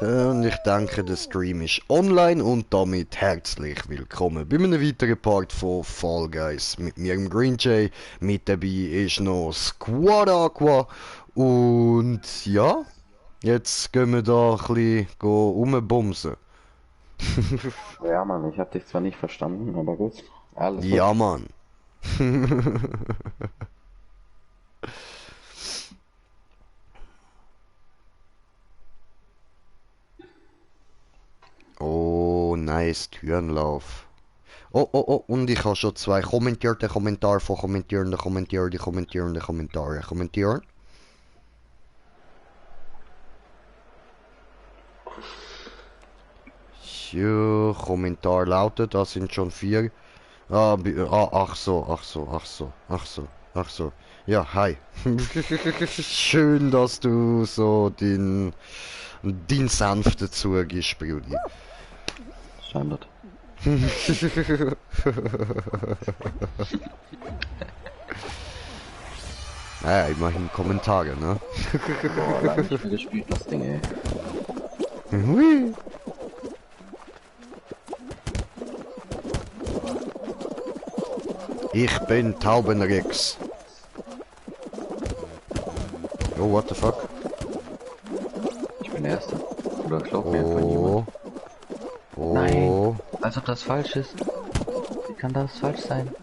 Und ich denke, der Stream ist online und damit herzlich willkommen bei einem weiteren Part von Fall Guys mit mir, im Green Jay. Mit dabei ist noch Squad Aqua. Und ja, jetzt gehen wir da ein bisschen rumbumsen. Ja, Mann, ich hab dich zwar nicht verstanden, aber gut. Alles Ja, futsch. Mann. Oh, nice, Türenlauf. Oh, oh, oh, und ich habe schon zwei kommentierte Kommentare von kommentierenden Kommentare. Kommentieren. Ja, Kommentar lautet, das sind schon vier. Ach so, ach so, ach so, ach so, ach so. Ja, hi. Schön, dass du so den Senf dazu gibst, Brudi. Standard. Naja, immerhin Kommentare, ne? Boah, lange nicht mehr gespielt, das Ding, ey. Hui. Ich bin Taubenrex. Oh, what the fuck? Ich bin der Erste. Oder glaub mir einfach niemand. Oh. Nein, als ob das falsch ist. Wie kann das falsch sein?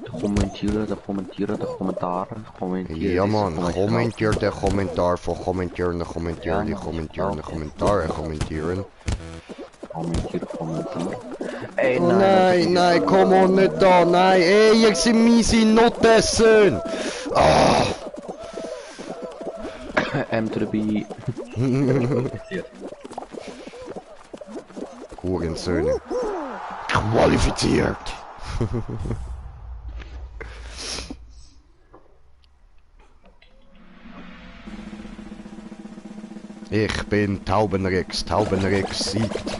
Der Kommentare, kommentiere. Ja, siehst du, man, kommentier raus. der Kommentar von kommentierende Ja, kommentieren, die Mann, kommentierende okay. Kommentare kommentieren. Kommentiere. Ey, Oh nein, als ob nein, ich nein, jetzt... komm on nicht da, nein, ey, ich sind miese Notessen! Ah! M to the B. Qualifiziert. Hurensöhne. Qualifiziert! Ich bin Taubenrex, Taubenrex siegt.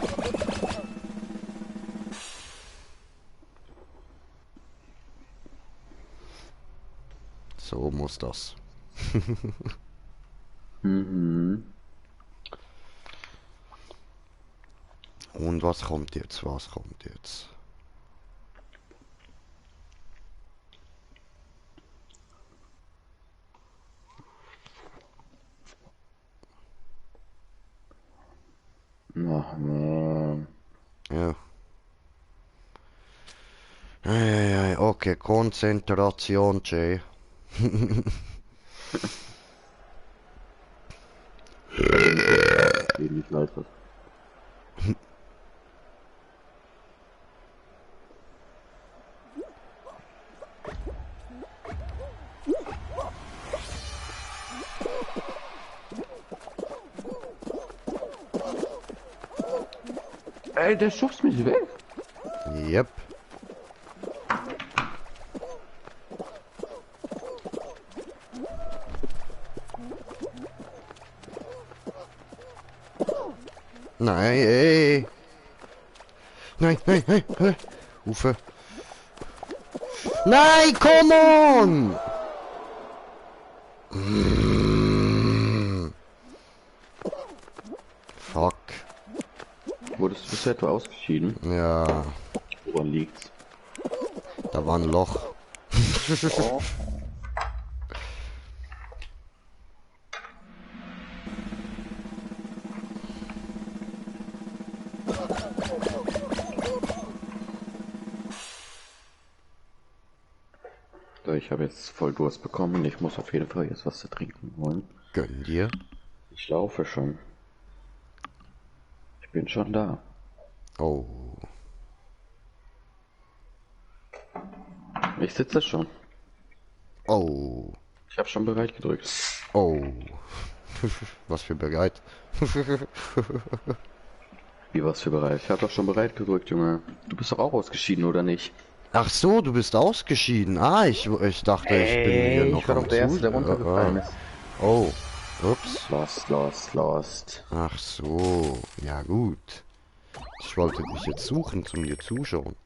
So muss das. Mhm. Und was kommt jetzt? Was kommt jetzt? Ach, nee. Ja. Okay, Konzentration, Jay. Da bin ich jetzt auch wenig leid wird. Ey, der schubst mich weg. Yep. Nein, ey. Nein, nein, nein, nein. Ufe. Nein, come on! Fuck. Wurdest du bisher etwa ausgeschieden? Ja, Woran liegt's? da war ein Loch. Oh. So, ich habe jetzt voll Durst bekommen. Ich muss auf jeden Fall jetzt was zu trinken holen. Gönn dir. Ich laufe schon. Ich bin schon da. Oh. Ich sitze schon. Oh. Ich habe schon bereit gedrückt. Oh. Was für bereit. Wie was für bereit? Ich habe doch schon bereit gedrückt, Junge. Du bist doch auch ausgeschieden, oder nicht? Ach so, du bist ausgeschieden. Ah, ich dachte, ich bin hier noch ich war am doch der Erste, der runtergefallen ist. Oh. Ups. Lost. Ach so. Ja gut. Ich wollte dich jetzt suchen, zum dir zuschauen.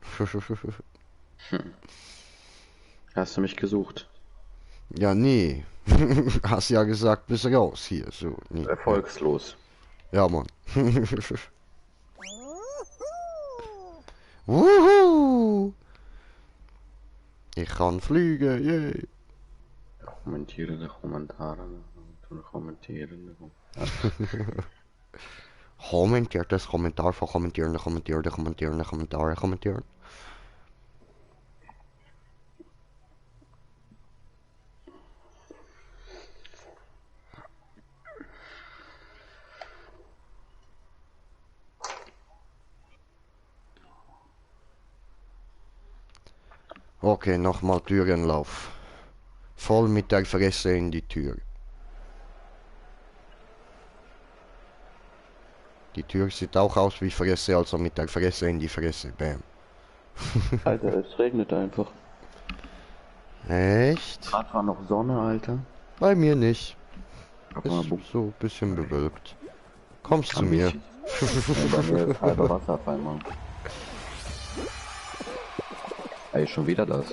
Hast du mich gesucht? Ja, nee. Hast ja gesagt, bist raus hier, so. Nee. Erfolgslos. Ja, Mann. Wuhu! Ich kann fliegen, yay. Kommentierende Kommentare. Kommentierende. Kommentiert das Kommentar von kommentieren. Okay, nochmal Türenlauf. Voll mit der Fresse in die Tür. Die Tür sieht auch aus wie Fresse, also mit der Fresse in die Fresse. Bam. Alter, es regnet einfach. Echt? Gerade war noch Sonne, Alter. Bei mir nicht. Aber Ist so ein bisschen bewölkt. Kommst zu An mir. mich. Bei mir ist halber Wasser auf einmal. Ey, schon wieder das.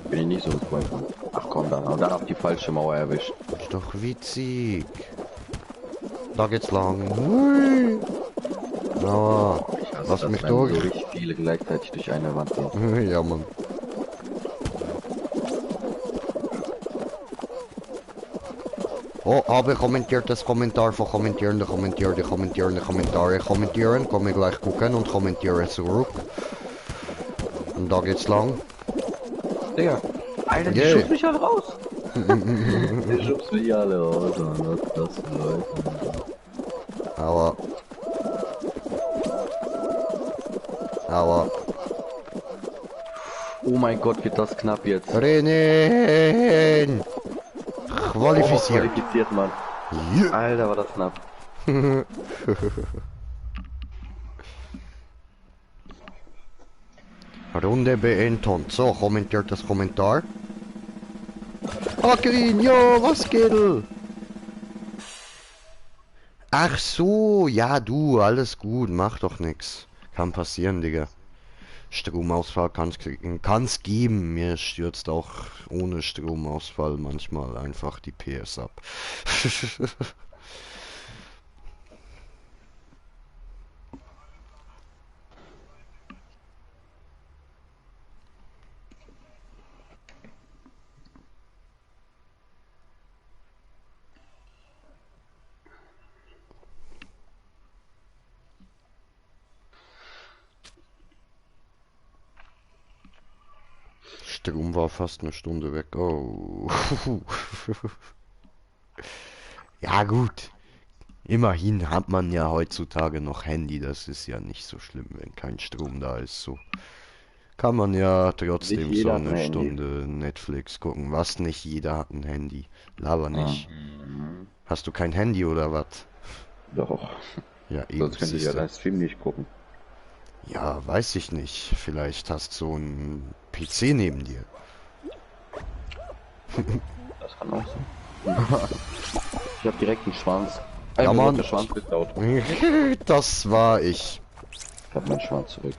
Bin ich nicht so weit von. Ach komm, dann auf die falsche Mauer erwischt. Ist doch witzig. Da geht's lang. Hui. Aber Ich hasse lass das, mich wenn durch. so richtig viele gleichzeitig durch eine Wand laufen. Ja, Mann. Oh, habe kommentiert das Kommentar von kommentieren. Komm ich gleich gucken und kommentiere zurück. Und da geht's lang. Digga, Alter, die Yeah. schubst mich alle raus. Die schubst mich alle raus. Das Leute. Aber. Oh mein Gott, wird das knapp jetzt. Rennen! Qualifiziert. Qualifiziert, Mann. Yeah. Alter, war das knapp. Runde beendet. So, kommentiert das Kommentar. Akrin, jo, was geht? Ach so, ja du, alles gut, mach doch nix. Kann passieren, Digga. Stromausfall kann's geben. Mir stürzt auch ohne Stromausfall manchmal einfach die PS ab. Strom war fast eine Stunde weg. Oh. Ja gut. Immerhin hat man ja heutzutage noch Handy. Das ist ja nicht so schlimm, wenn kein Strom da ist. So kann man ja trotzdem Nicht so jeder hat ein eine Handy. Stunde Netflix gucken. Was, nicht jeder hat ein Handy. Laber nicht. Hast du kein Handy oder was? Doch. Ja, eben. Sonst könnte ich ja siehste. deinen Stream nicht gucken. Ja, weiß ich nicht. Vielleicht hast du so einen PC neben dir. Das kann auch sein. Ich hab direkt einen Schwanz. Ja, Mir Mann. wird der Schwanz geklaut. Das war ich. Ich hab meinen Schwanz zurück.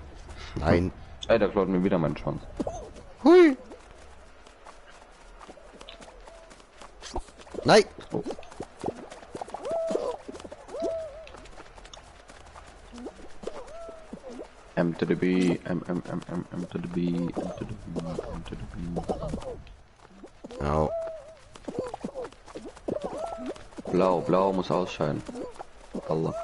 Nein. Ey, der klaut mir wieder meinen Schwanz. Hui. Nein. Oh. M to the B, M to the B, M to the B, M to the B. Ja. Blau muss ausscheiden. Allah.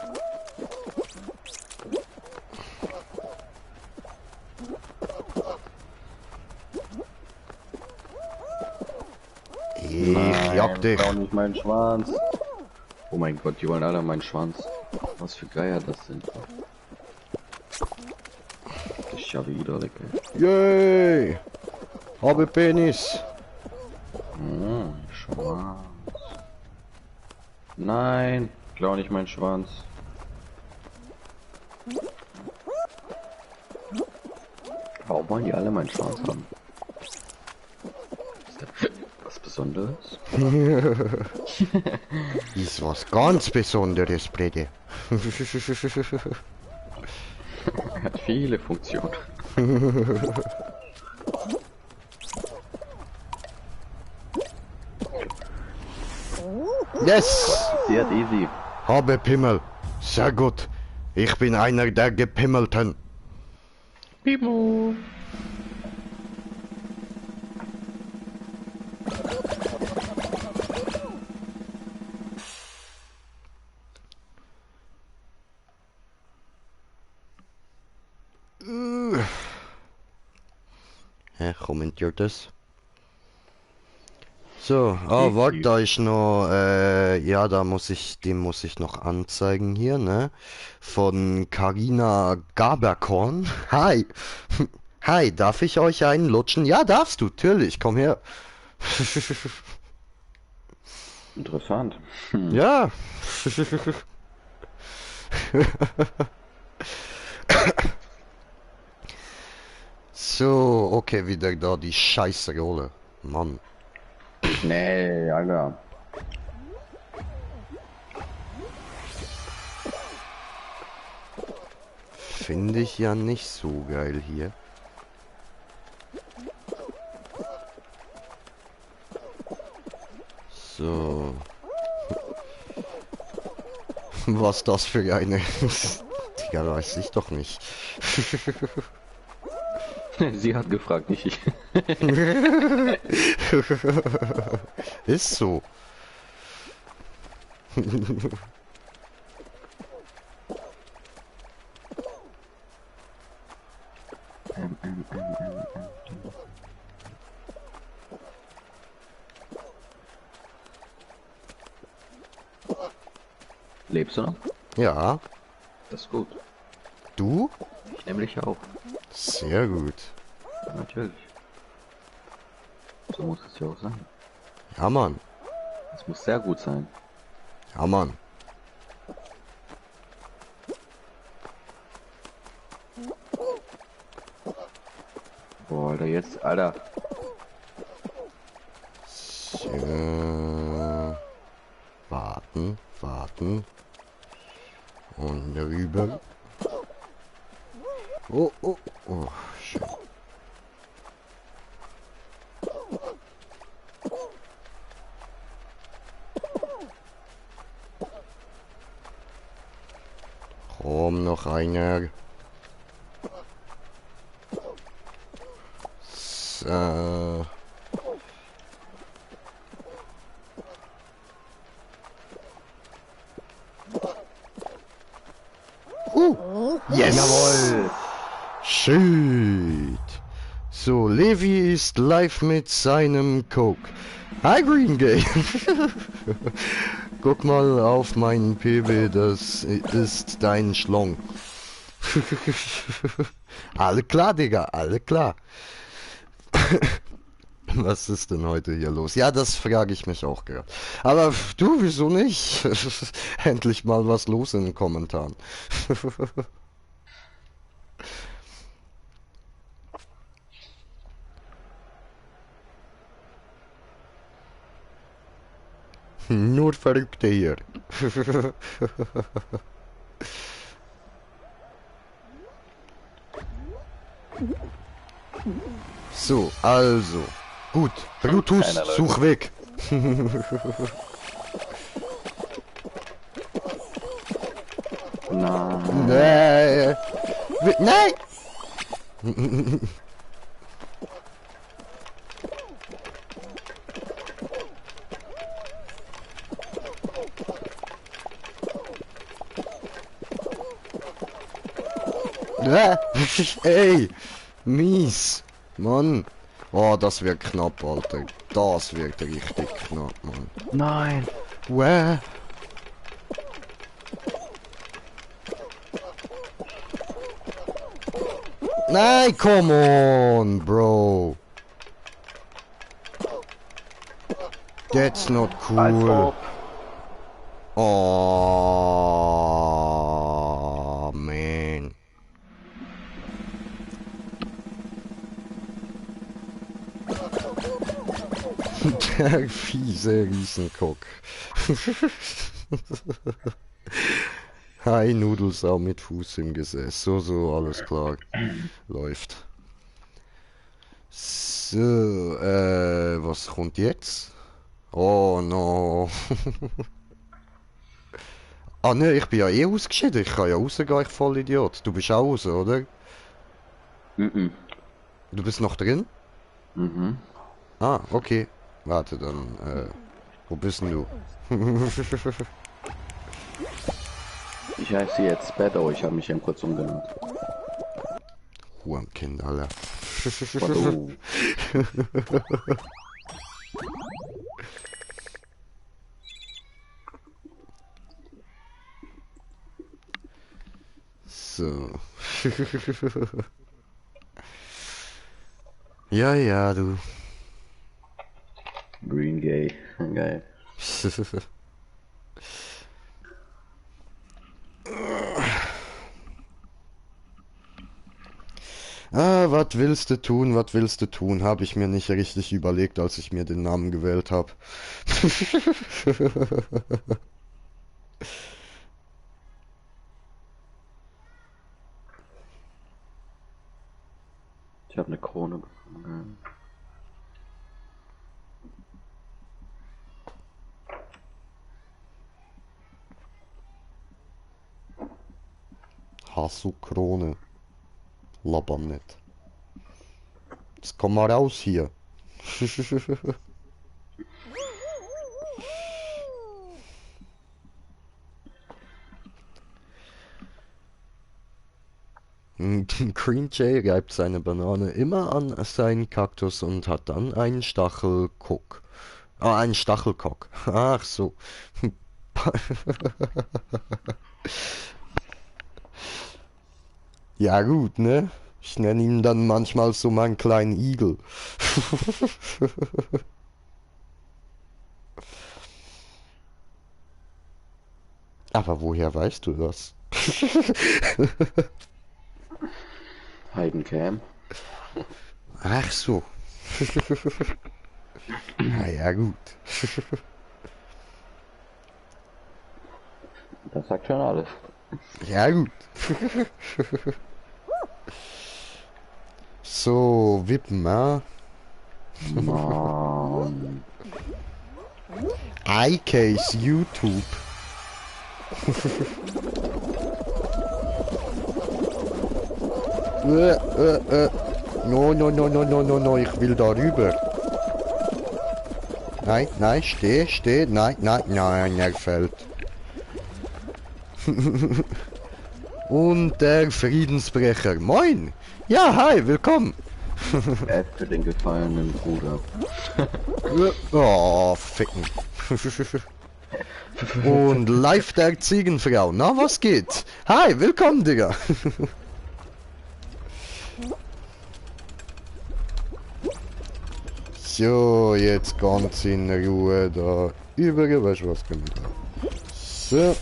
Ich jag dich. Blau nicht meinen Schwanz. Oh mein Gott, die wollen alle meinen Schwanz. Was für Geier das sind. Das ist ja wieder lecker. Yay. Habe Penis. Oh, Schwanz. Nein, klau nicht meinen Schwanz. Warum wollen die alle meinen Schwanz haben? Ist das was Besonderes? Ist was ganz Besonderes, Brede. Hat viele Funktionen. Yes! Sie hat easy. Habe Pimmel. Sehr gut. Ich bin einer der Gepimmelten. Pimo. Hä, kommentiert das? So, warte, da ist noch, ja, den muss ich noch anzeigen hier, ne? Von Carina Gaberkorn. Hi! Hi, darf ich euch einen lutschen? Ja, darfst du, natürlich, komm her. Interessant. Ja. So, okay, wieder da die scheiße Rolle. Mann. Nee, Alter. Finde ich ja nicht so geil hier. So. Was das für eine... Digga, weiß ich doch nicht. Sie hat gefragt, nicht ich. Ist so. Lebst du noch? Ja, Das ist gut. du? Ich nämlich auch. Sehr gut. Natürlich. So muss es ja auch sein. Ja, Mann. Es muss sehr gut sein. Ja, Mann. Boah, Alter, jetzt, Alter. So. Warten, warten. Und rüber. Oh, oh, oh, schön. Komm, noch einer. So. Yes! Jawohl! Shit. So, Levi ist live mit seinem Coke. Hi Green Game. Guck mal auf meinen PB, das ist dein Schlong. Alle klar, Digga, alle klar. Was ist denn heute hier los? Ja, das frage ich mich auch gerade. Aber du, wieso nicht? Endlich mal was los in den Kommentaren. Nur Verrückte hier. So, also. Gut. Bluetooth, Keiner, Leute. such weg. Nein. Nee. Nein! Ey! Mies! Mann! Oh, das wird knapp, Alter. Das wird richtig knapp, Mann. Nein. Wäh? Nein, come on, bro. That's not Als cool. ob. Oh, man. Der fiese Riesenkock. Hi, Nudelsau mit Fuß im Gesäß. So, alles klar. Läuft. So, was kommt jetzt? Oh no. Ah ne, ich bin ja eh ausgeschieden. Ich kann ja rausgehen, ich voll Idiot. Du bist auch raus, oder? Mhm. Du bist noch drin? Mhm. Ah, okay. Warte, dann, wo bist denn du? Ich heiße jetzt Spaddo, ich habe mich eben kurz umgenannt. Hurenkind, Alter. Spaddo. So. Ja, ja, du. Green Gay. Geil. Ah, was willst du tun, was willst du tun? Habe ich mir nicht richtig überlegt, als ich mir den Namen gewählt habe. Ich habe eine Krone bekommen. Hast du Krone? Labber nicht. Jetzt komm mal raus hier. Green Jay reibt seine Banane immer an seinen Kaktus und hat dann einen Stachelkock. Ah, einen Stachelkock. Ach so. Ja gut, ne? Ich nenne ihn dann manchmal so meinen kleinen Igel. Aber woher weißt du das? Heidencam. Ach so. Na ja gut. Das sagt schon alles. Ja gut. So, wippen, ah. Mann. iCase YouTube. No, no, no, no, no, no, no, ich will da rüber. Nein, nein, steh, steh, nein, nein, nein, er fällt. Und der Friedensbrecher. Moin! Ja, hi, willkommen! Für den gefallenen Bruder. Oh, ficken. Und live der Ziegenfrau. Na, was geht? Hi, willkommen, Digga. So, jetzt ganz in Ruhe da. Weißt du was, können wir da. So.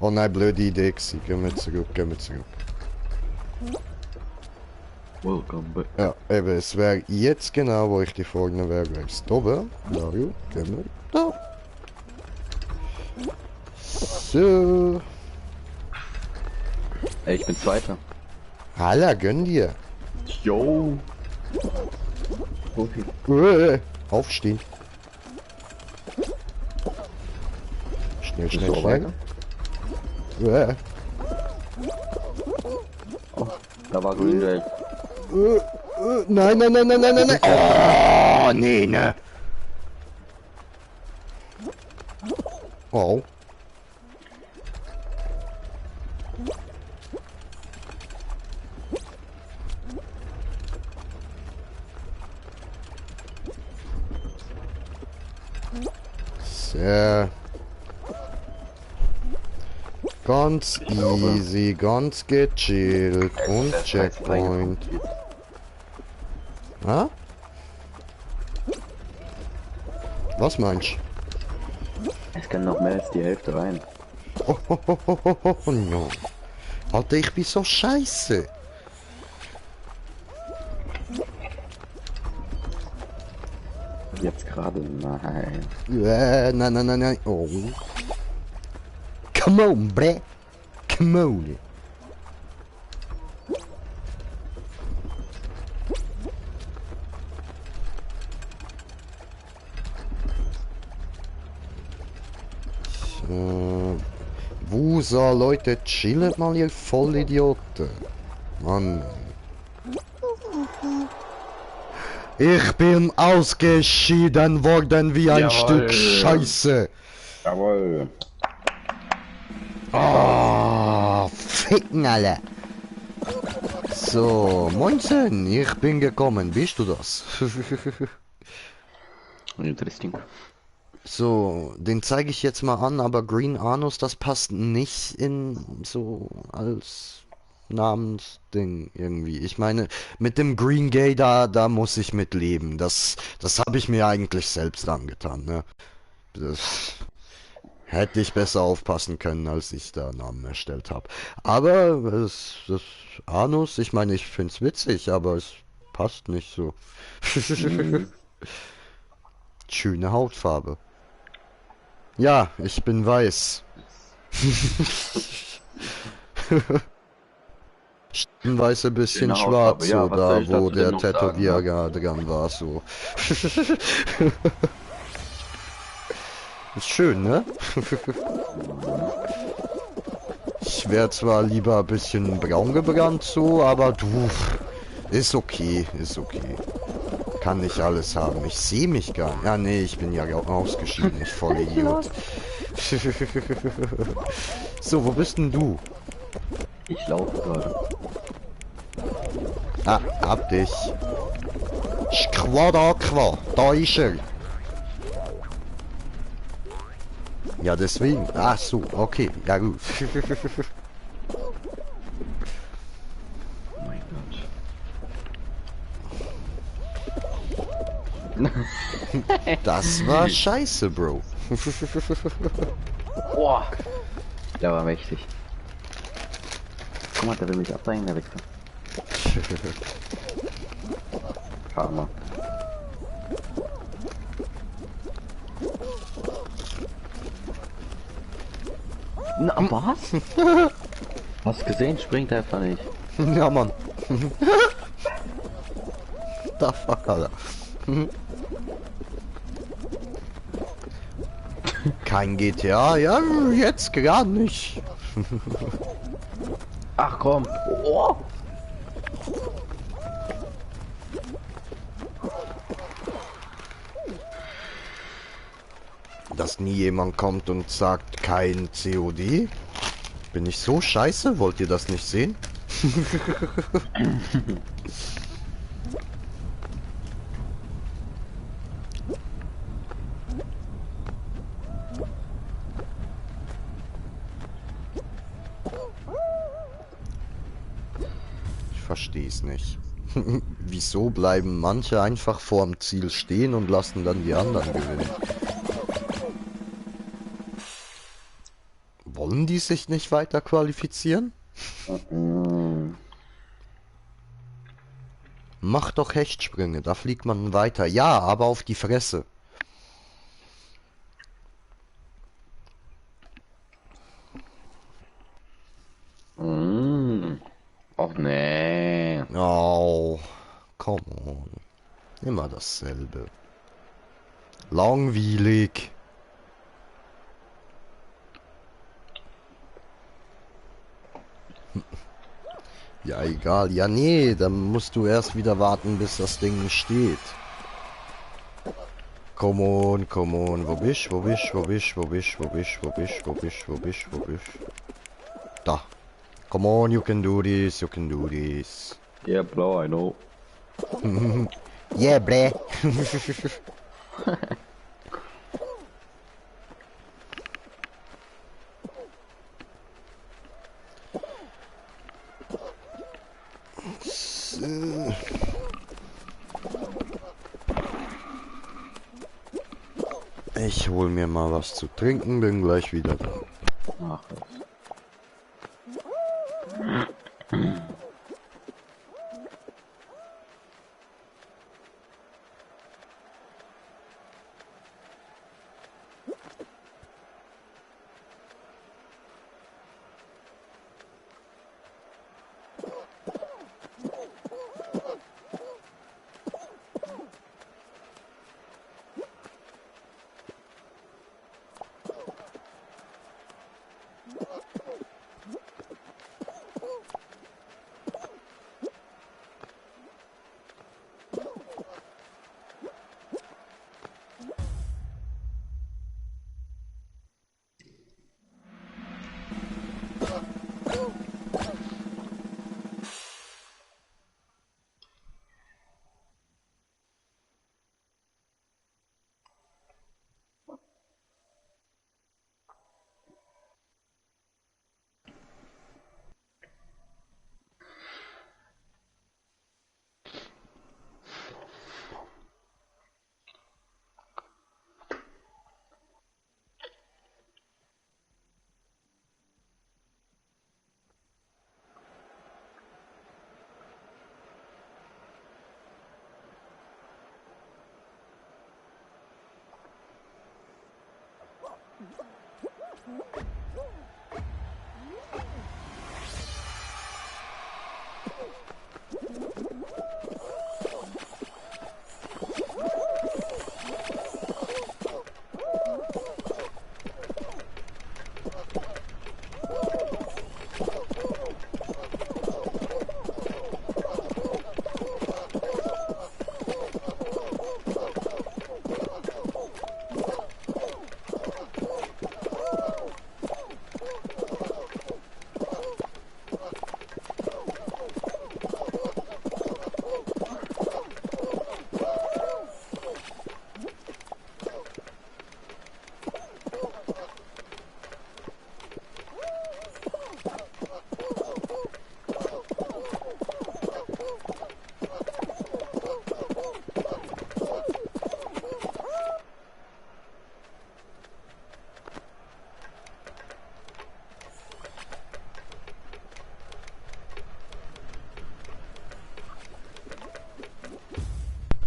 Oh nein, blöde Idee gewesen. Gehen wir zurück, gehen wir zurück. Welcome back. Ja, eben, es wäre jetzt genau, wo ich die vorne wäre, wäre es oben. Dario, gehen wir da. So. Ey, ich bin Zweiter. Halla, gönn dir. Yo. Okay. Aufstehen. Schnell, Bist schnell, du auch schnell. weiter? Oh, da war Green Day. Nein, nein, nein, nein, nein, nein, nein. Oh, nee, ne. Oh. Sehr. Ganz easy, ganz gechillt und Checkpoint. Ha? Was meinst Es kann noch mehr als die Hälfte rein. du? Oh, no. Alter, ich bin so scheiße. Jetzt gerade, nein. Nein, nein, nein, nein. Oh. Come on, bre. Come on. Wusa, Leute, chillt mal, ihr Vollidioten. Mann. Ich bin ausgeschieden worden wie ein Stück Scheiße. Jawohl. Oh, ficken alle. So, Moinsen, ich bin gekommen. Bist du das? Interesting. So, den zeige ich jetzt mal an, aber Green Anus, das passt nicht in so als Namensding irgendwie. Ich meine, mit dem Green Gay, da muss ich mit leben. Das habe ich mir eigentlich selbst angetan, ne? Das hätte ich besser aufpassen können, als ich da Namen erstellt habe. Aber das Anus, ich meine, ich find's witzig, aber es passt nicht so. Schöne Hautfarbe. Ja, ich bin weiß. Weiß ein bisschen Schöne Hautfarbe. schwarz, Ja, so was soll da, ich wo dazu denn der noch sagen, ne? Tätowierer dran war, so. Ist schön, ne? Ich wäre zwar lieber ein bisschen braun gebrannt, so, aber du, ist okay, ist okay. Kann nicht alles haben. Ich sehe mich gar nicht. Ja, nee, ich bin ja ausgeschieden, ich voll Idiot. So, wo bist denn du? Ich laufe gerade. Ah, hab dich. Aqua, da ist er. Ja, deswegen. Ach so, okay, ja gut. Oh mein Gott. Das war scheiße, Bro. Boah. Der war mächtig. Guck mal, der will mich abdrängen, der Wichser. Karma. Na, was? Hast gesehen? Springt einfach nicht. Ja, Mann. Da fuck, Alter. Kein GTA, ja, jetzt gar nicht. Ach komm. Oh. Dass nie jemand kommt und sagt, kein COD. Bin ich so scheiße? Wollt ihr das nicht sehen? Ich verstehe es nicht. Wieso bleiben manche einfach vorm Ziel stehen und lassen dann die anderen gewinnen? Wollen die sich nicht weiter qualifizieren? Mach doch Hechtsprünge, da fliegt man weiter. Ja, aber auf die Fresse. Och nee. Oh, come on. Immer dasselbe. Langweilig. Ja, egal. Ja, nee, dann musst du erst wieder warten, bis das Ding steht. Come on, come on. Wo bist, wo bist, wo bist, wo bist, wo bist, wo bist, wo bist, wo bist, wo bist. Da. Come on, you can do this, you can do this. Yeah, bro, I know. Yeah, bre. Ich hol mir mal was zu trinken, bin gleich wieder da. Ach,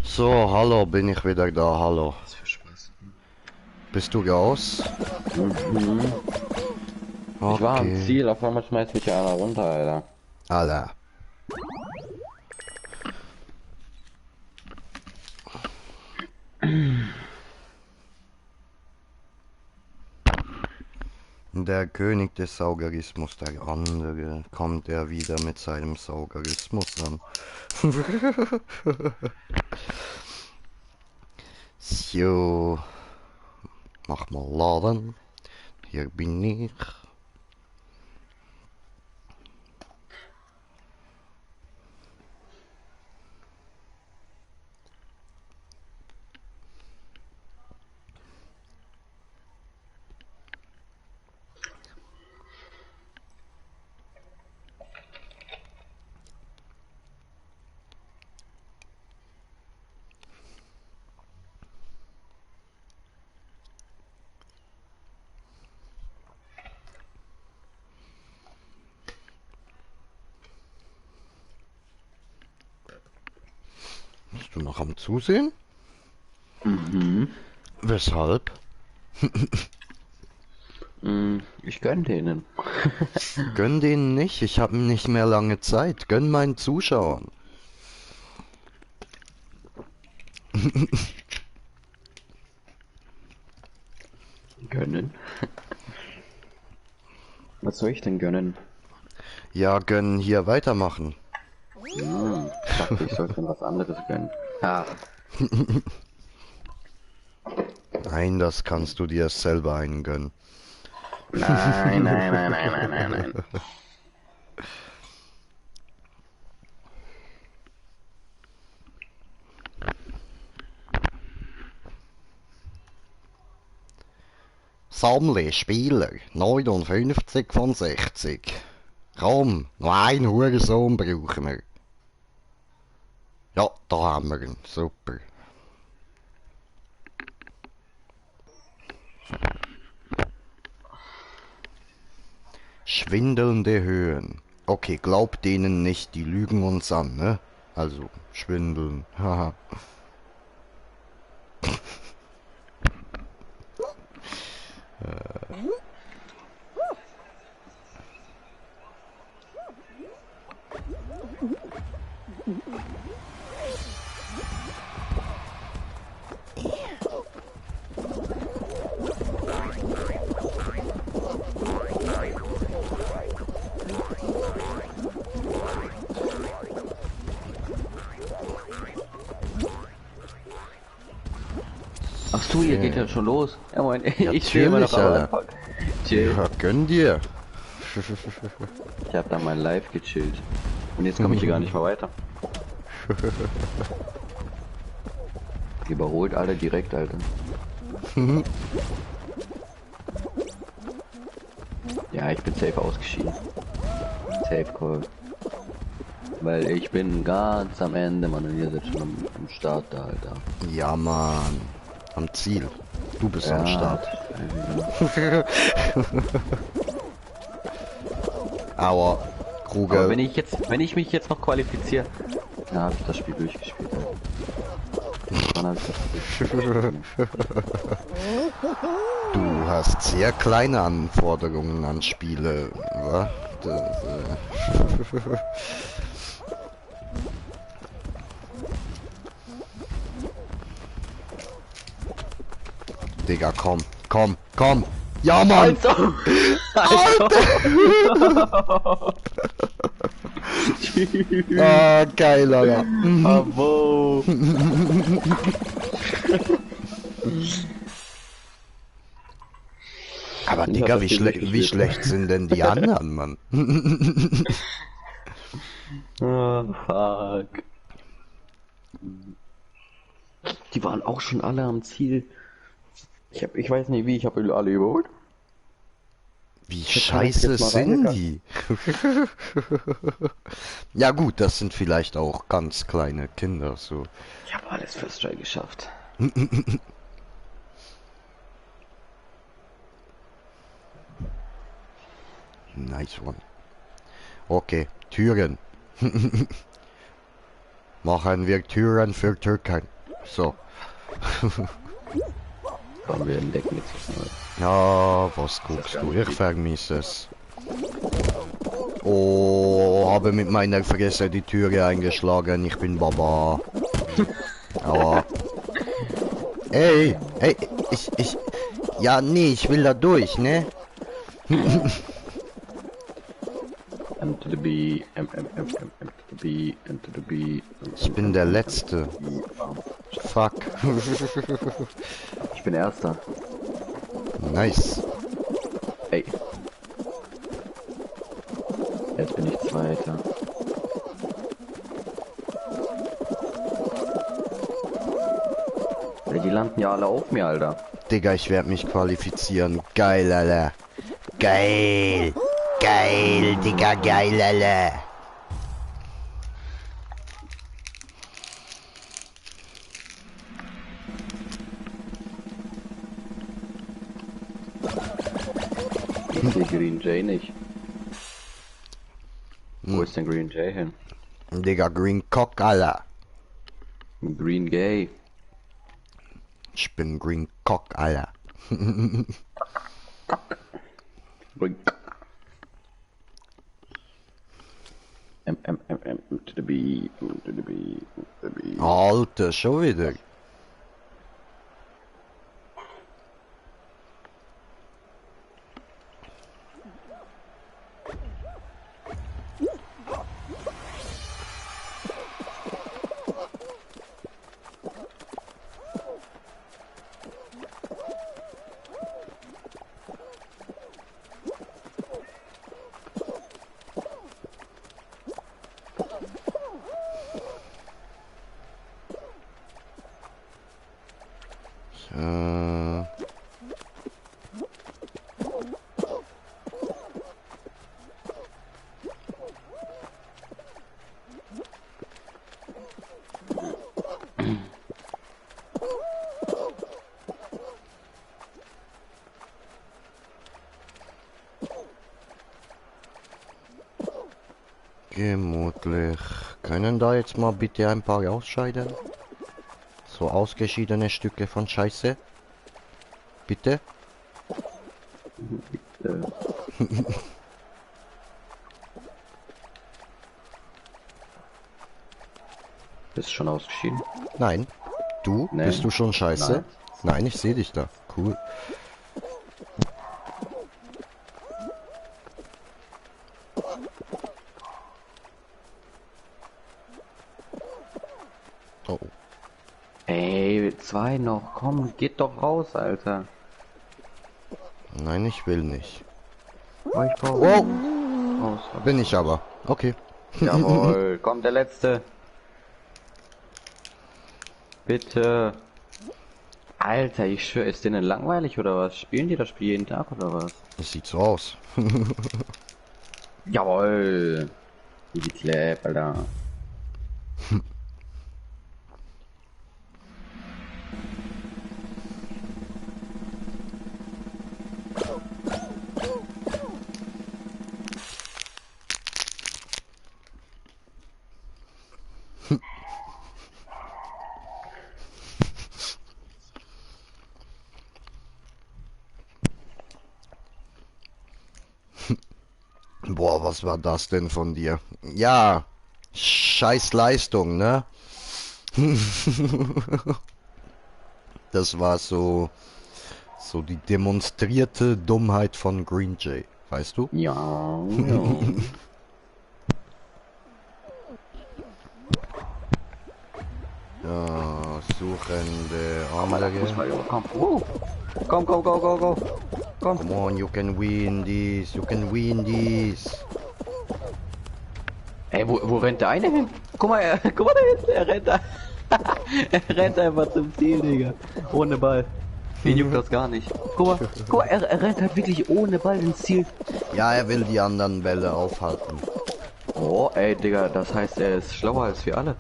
So, hallo, bin ich wieder da, hallo. Was für Spaß. Bist du raus? Mhm. Ich war am Ziel, auf einmal schmeißt mich ja einer runter, Alter. Alter. Der König des Saugerismus, der andere, kommt er wieder mit seinem Saugerismus an. So, mach mal laden. Hier bin ich. Bist du noch am Zusehen? Mhm. Weshalb? Ich gönn denen. Gönn denen nicht, ich habe nicht mehr lange Zeit. Gönn meinen Zuschauern. Gönnen? Was soll ich denn gönnen? Ja, gönn hier weitermachen. Ich dachte, ich sollte mir was anderes gönnen. Ah, Nein, das kannst du dir selber eingönnen. nein, nein, nein, nein, nein, nein, nein. Sammle Spieler 59 von 60. Komm, noch einen Hurensohn brauchen wir. Ja, da haben wir ihn. Super. Schwindelnde Höhen. Okay, glaubt denen nicht, die lügen uns an, ne? Also, schwindeln. Haha. Ach so, ihr geht ja schon los. Ja, moin, Ja, ich stehe immer noch am Alter. Anfang. Chill. Ja, gönn dir. Ich hab da mein Live gechillt. Und jetzt komme ich hier gar nicht mehr weiter. Überholt alle direkt, Alter. Ja, ich bin safe ausgeschieden. Safe Call. Weil ich bin ganz am Ende, Mann, und ihr seid schon am Start da, Alter. Ja, Mann. Am Ziel. Du bist Ja, am Start. Aua. Kruger. Aber wenn ich mich jetzt noch qualifiziere, dann habe ich das Spiel durchgespielt, Alter. Dann hab ich Du hast sehr kleine Anforderungen an Spiele, wa? Digga, komm, komm, komm! Ja, Mann! Also, Ah, geil, Alter. Abo. Aber Ich hab Digga, das Spiel nicht wie gespielt. schlecht sind denn die anderen, Mann? Ah, fuck. Die waren auch schon alle am Ziel. Ich weiß nicht wie, ich habe alle überholt. Wie Kann ich scheiße jetzt mal sind reingegangen? die? Ja gut, das sind vielleicht auch ganz kleine Kinder, so. Ich habe alles First Try geschafft. Nice one. Okay, Türen. Machen wir Türen für Türken. So. Kommen wir entdecken jetzt was Neues. Ja, was guckst du? Ich vermisse es. Oh, habe mit meiner Fresse die Türe eingeschlagen. Ich bin Baba. Aber. Ey, ey, ich. Ja, nee, ich will da durch, ne? M to the B, M to the B, M to the B. Ich bin der Letzte. Fuck. Ich bin Erster. Nice. Ey. Jetzt bin ich Zweiter. Ey, die landen ja alle auf mir, Alter. Digga, ich werde mich qualifizieren. Geil, Alter. Geil. Geil, Digga, geil, Alter. Ich sehe Green Jay nicht. Wo ist denn Green Jay hin? Digga, Green Cock, Alter. Green Gay. Ich bin Green Cock, Alter. Green. M to the B, M to the B, M to the B. Alter, schon wieder. Äh, gemütlich. Können da jetzt mal bitte ein paar ausscheiden? So ausgeschiedene Stücke von Scheiße. Bitte? Bist du schon ausgeschieden? Nein. Du? Nee. Bist du schon Scheiße? Nein. Nein, ich sehe dich da. Cool. Oh. Ey, zwei noch. Komm, geht doch raus, Alter. Nein, ich will nicht. Oh, ich brauche Wow. raus. Bin ich aber. Okay. Jawohl, kommt der Letzte. Bitte. Alter, ich schwöre, ist denen langweilig oder was? Spielen die das Spiel jeden Tag oder was? Das sieht so aus. Jawohl. Easy Clap, Alter. Boah, was war das denn von dir? Ja, scheiß Leistung, ne? Das war so die demonstrierte Dummheit von Green Jay, weißt du? Ja, ja. Ja, suchende Komm, Alter, Fußball, andere. Junge, komm. Komm, komm, go, go, go. Komm. Come on, you can win this, you can win this. Ey, wo rennt der eine hin? Guck mal, guck mal da hinten, er rennt da. Er rennt einfach zum Ziel, Digga. Ohne Ball. Den juckt das gar nicht. Guck mal, er rennt halt wirklich ohne Ball ins Ziel. Ja, er will die anderen Bälle aufhalten. Oh, ey, Digga, das heißt, er ist schlauer als wir alle.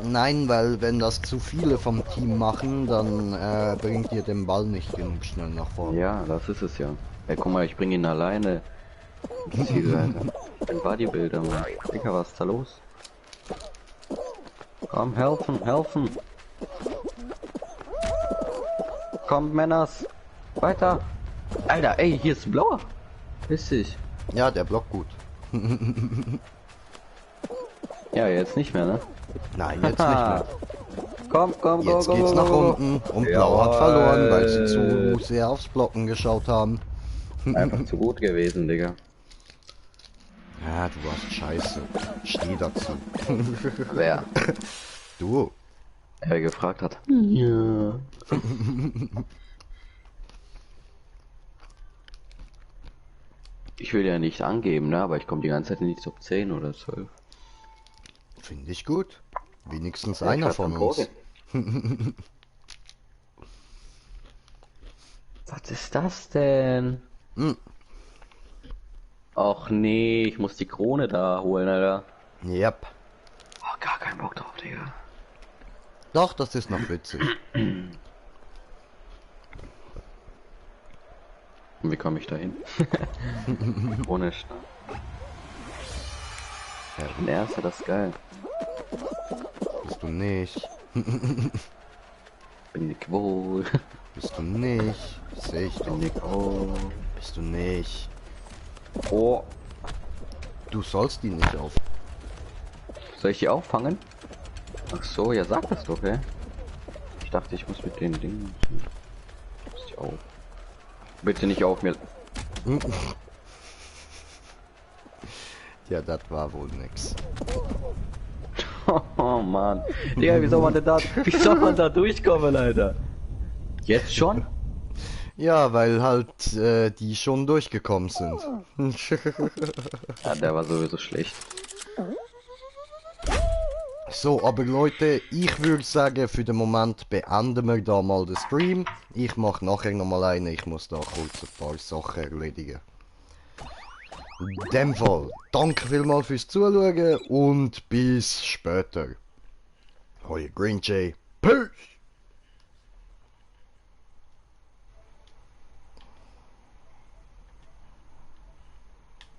Nein, weil wenn das zu viele vom Team machen, dann bringt ihr den Ball nicht genug schnell nach vorne. Ja, das ist es ja. Ey, guck mal, ich bring ihn alleine ins Ziel, Alter. Ich bin Bodybuilder, Mann. Digga, was ist da los? Komm, helfen, helfen. Kommt, Männers. Weiter. Alter, ey, hier ist ein blauer. Piss dich. Ja, der blockt gut. Ja, jetzt nicht mehr, ne? Nein, jetzt nicht mehr. Komm, komm, Jetzt go, go, geht's go, nach go, go. unten und Blau hat verloren, weil sie Jawohl. zu sehr aufs Blocken geschaut haben. Einfach zu gut gewesen, Digga. Ja, du warst scheiße. Steh dazu. Wer? Du. Er gefragt hat. Ja. Ich will ja nicht angeben, ne? Aber ich komme die ganze Zeit in die Top 10 oder 12. Finde ich gut. Wenigstens Ja, einer ich von hab uns. Was ist das denn? Hm. Och nee, ich muss die Krone da holen, Alter. Yep. Oh, gar keinen Bock drauf, Digga. Doch, das ist noch witzig. Und wie komme ich da hin? Ohne Start. Ja, Ich bin der Erste, das ist geil. bist du nicht. Bin ich wohl. Bist du nicht. Seh ich doch. Bin ich wohl. Bist du nicht. Oh. Du sollst ihn nicht auf. Soll ich die auffangen? Ach so, ja sag das doch, ey. Ich dachte, ich muss mit den Dingen. Muss ich auf. Bitte nicht auf mir. Ja, das war wohl nix. Oh Mann. Digga, wie soll man denn da. Wie soll man da durchkommen, Alter? Jetzt schon? Ja, weil halt die schon durchgekommen sind. Ja, der war sowieso schlecht. So, aber Leute, ich würde sagen, für den Moment beenden wir da mal den Stream. Ich mache nachher nochmal einen, ich muss da kurz ein paar Sachen erledigen. In dem Fall, danke vielmals fürs Zuschauen und bis später. Euer Green Jay. Peace!